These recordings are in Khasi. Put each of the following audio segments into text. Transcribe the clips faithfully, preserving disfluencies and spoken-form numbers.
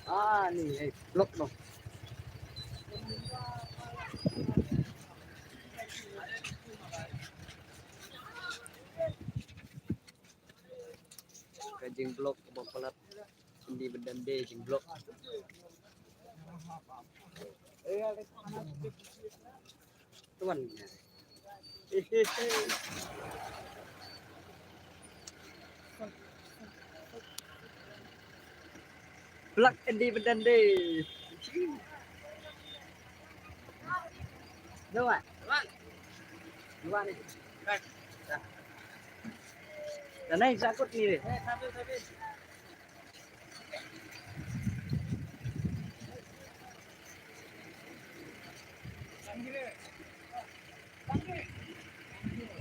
Ah, ni, eh, block noh. Ka jingblock kaba palat. Independent Day jingblock. Tuan. Block Independent Day. Dua. Dua ni. Dan naik jakut ni deh.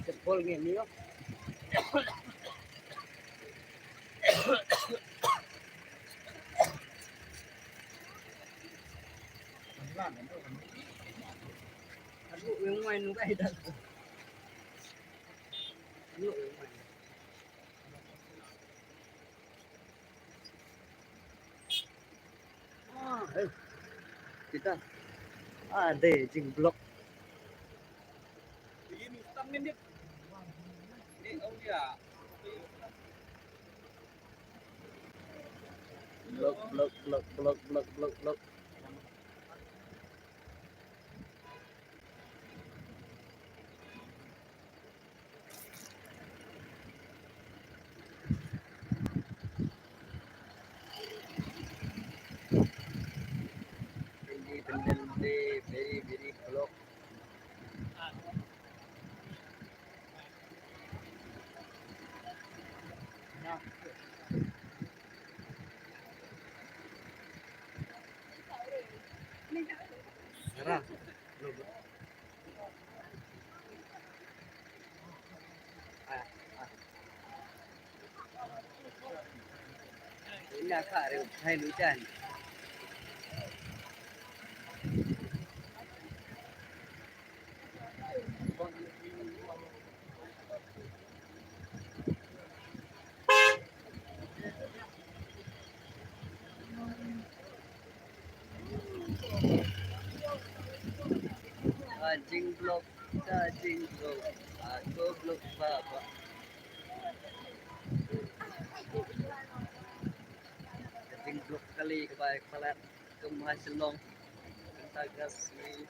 Jempol ngin ni, oh. Aduh, yang main nu kai dah. Aduh, yang main. Ah, eh. Kita. Ah, dei jingblock. Block, block, block, block, block, block, block. Independent Day, very, very block. Ka jingblock, ka jingblock, ah, ka block ba ba. Ka jingblock kali kaba palat. Kum ha Shillong. Kata ka sngi.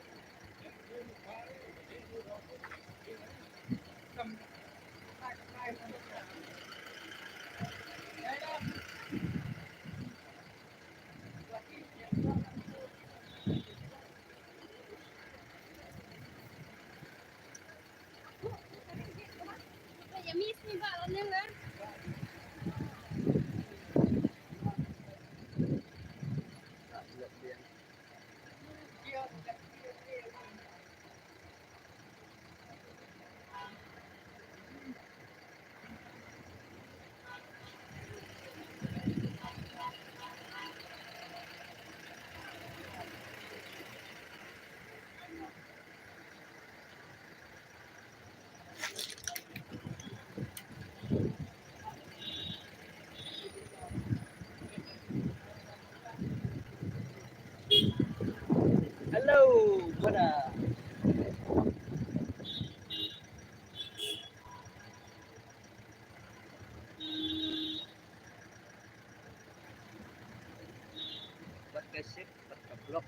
Hello, brother. Bad ka ship, bad ka block.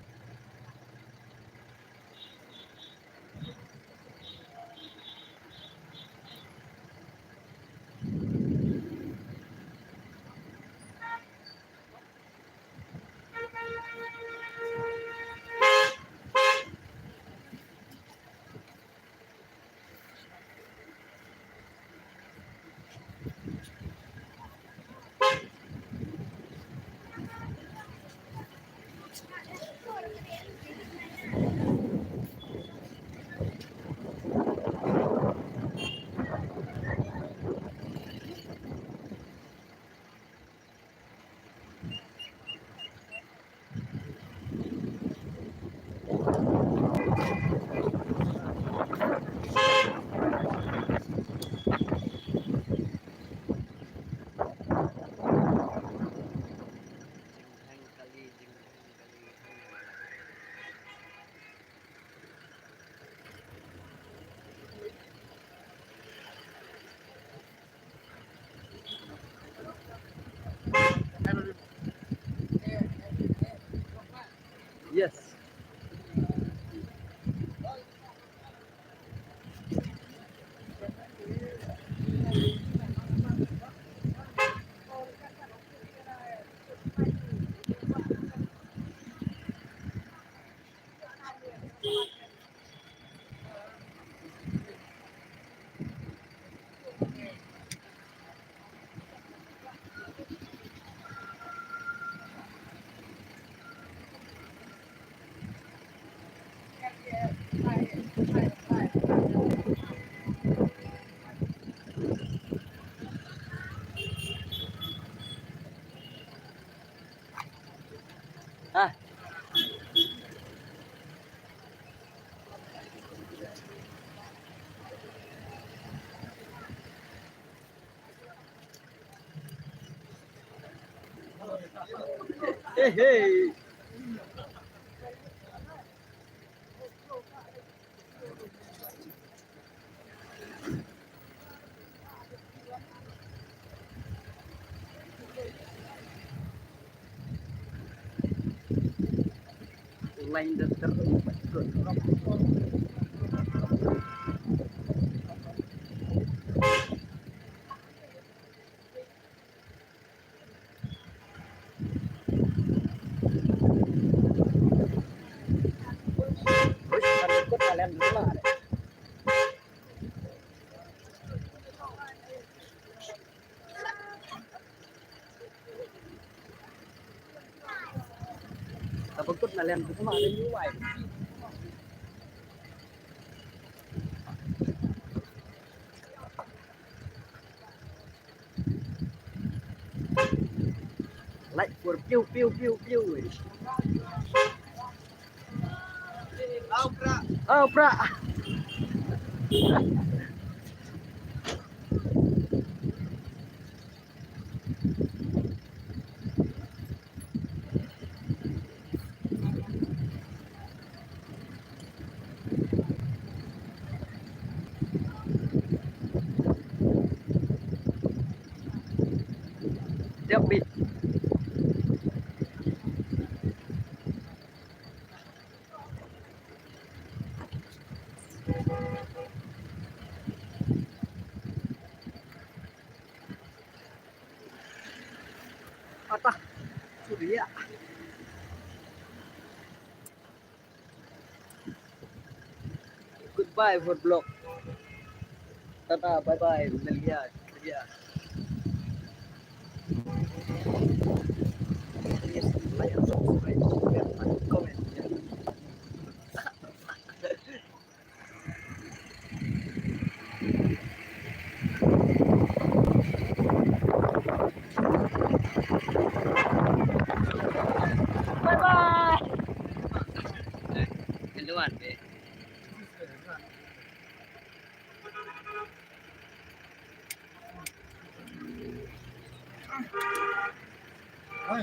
Yes. Ah. Hey, hey. Line the third. Ka bangkut na lem tu ma ada ni wai. Like for piu piu piu piu. Au pra. Au pra. Dep bit. Patah. Sudah ya. Goodbye for vlog. Tata, bye bye. Melia, melia. Please like and subscribe, share and comment. Bye bye. Keluar deh. Hai.